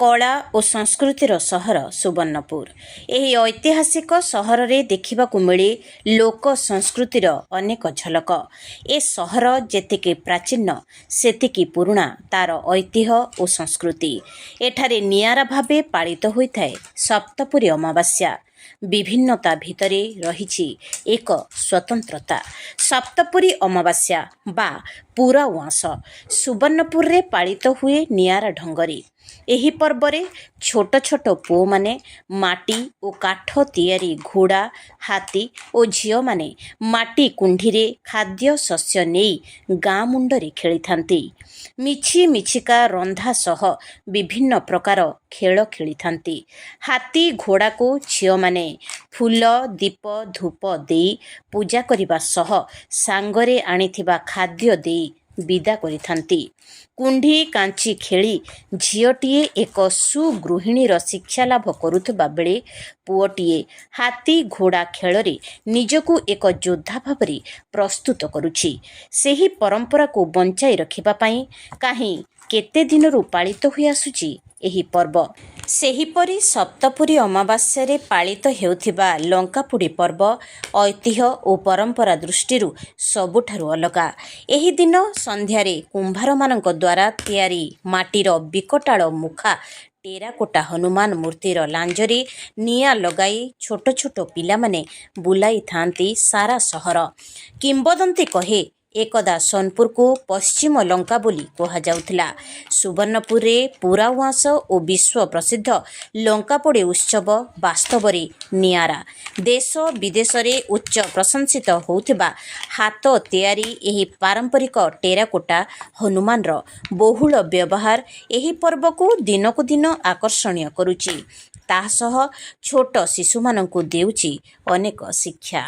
କଳା ଓ ସଂସ୍କୃତିର ସହର ସୁବର୍ଣ୍ଣପୁର। ଏହି ଐତିହାସିକ ସହରରେ ଦେଖିବାକୁ ମିଳେ ଲୋକ ସଂସ୍କୃତିର ଅନେକ ଝଲକ। ଏ ସହର ଯେତିକି ପ୍ରାଚୀନ, ସେତିକି ପୁରୁଣା ତାର ଐତିହ୍ୟ ଓ ସଂସ୍କୃତି। ଏଠାରେ ନିଆରା ଭାବେ ପାଳିତ ହୋଇଥାଏ ସପ୍ତପୁରୀ ଅମାବାସ୍ୟା। ବିଭିନ୍ନତା ଭିତରେ ରହିଛି ଏକ ସ୍ୱତନ୍ତ୍ରତା। ସପ୍ତପୁରୀ ଅମାବାସ୍ୟା ବା ପୁରା ଉଆଁସ ସୁବର୍ଣ୍ଣପୁରରେ ପାଳିତ ହୁଏ ନିଆରା ଢଙ୍ଗରେ। ଏହି ପର୍ବରେ ଛୋଟ ଛୋଟ ପୁଅମାନେ ମାଟି ଓ କାଠ ତିଆରି ଘୋଡ଼ା, ହାତୀ ଓ ଝିଅମାନେ ମାଟି କୁଣ୍ଢିରେ ଖାଦ୍ୟ ଶସ୍ୟ ନେଇ ଗାଁ ମୁଣ୍ଡରେ ଖେଳିଥାନ୍ତି। ମିଛି ମିଛିକା ରନ୍ଧା ସହ ବିଭିନ୍ନ ପ୍ରକାର ଖେଳ ଖେଳିଥାନ୍ତି। ହାତୀ ଘୋଡ଼ାକୁ ଝିଅମାନେ ଫୁଲ, ଦୀପ, ଧୂପ ଦେଇ ପୂଜା କରିବା ସହ ସାଙ୍ଗରେ ଆଣିଥିବା ଖାଦ୍ୟ ଦେଇ ବିଦା କରିଥାନ୍ତି। କୁଣ୍ଢି କାଞ୍ଚି ଖେଳି ଝିଅଟିଏ ଏକ ସୁଗୃହିଣୀର ଶିକ୍ଷା ଲାଭ କରୁଥିବା ବେଳେ ପୁଅଟିଏ ହାତୀ ଘୋଡ଼ା ଖେଳରେ ନିଜକୁ ଏକ ଯୋଦ୍ଧା ଭାବରେ ପ୍ରସ୍ତୁତ କରୁଛି। ସେହି ପରମ୍ପରାକୁ ବଞ୍ଚାଇ ରଖିବା ପାଇଁ କାହିଁ କେତେ ଦିନରୁ ପାଳିତ ହୋଇ ଆସୁଛି ଏହି ପର୍ବ। ସେହିପରି ସପ୍ତପୁରୀ ଅମାବାସ୍ୟାରେ ପାଳିତ ହେଉଥିବା ଲଙ୍କାପୋଡ଼ି ପର୍ବ ଐତିହ୍ୟ ଓ ପରମ୍ପରା ଦୃଷ୍ଟିରୁ ସବୁଠାରୁ ଅଲଗା। ଏହି ଦିନ ସନ୍ଧ୍ୟାରେ କୁମ୍ଭାରମାନଙ୍କ ଦ୍ୱାରା ତିଆରି ମାଟିର ବିକଟାଳ ମୁଖା ଟେରାକୋଟା ହନୁମାନ ମୂର୍ତ୍ତିର ଲାଞ୍ଜରେ ନିଆଁ ଲଗାଇ ଛୋଟ ଛୋଟ ପିଲାମାନେ ବୁଲାଇଥାନ୍ତି ସାରା ସହର। କିମ୍ବଦନ୍ତୀ କହେ, ଏକଦା ସୋନପୁରକୁ ପଶ୍ଚିମ ଲଙ୍କା ବୋଲି କୁହାଯାଉଥିଲା। ସୁବର୍ଣ୍ଣପୁରରେ ପୁରା ଉଆଁସ ଓ ବିଶ୍ୱ ପ୍ରସିଦ୍ଧ ଲଙ୍କାପୋଡ଼ି ଉତ୍ସବ ବାସ୍ତବରେ ନିଆରା। ଦେଶ ବିଦେଶରେ ଉଚ୍ଚ ପ୍ରଶଂସିତ ହେଉଥିବା ହାତ ତିଆରି ଏହି ପାରମ୍ପରିକ ଟେରାକୋଟା ହନୁମାନର ବହୁଳ ବ୍ୟବହାର ଏହି ପର୍ବକୁ ଦିନକୁ ଦିନ ଆକର୍ଷଣୀୟ କରୁଛି। ତା ସହ ଛୋଟ ଶିଶୁମାନଙ୍କୁ ଦେଉଛି ଅନେକ ଶିକ୍ଷା।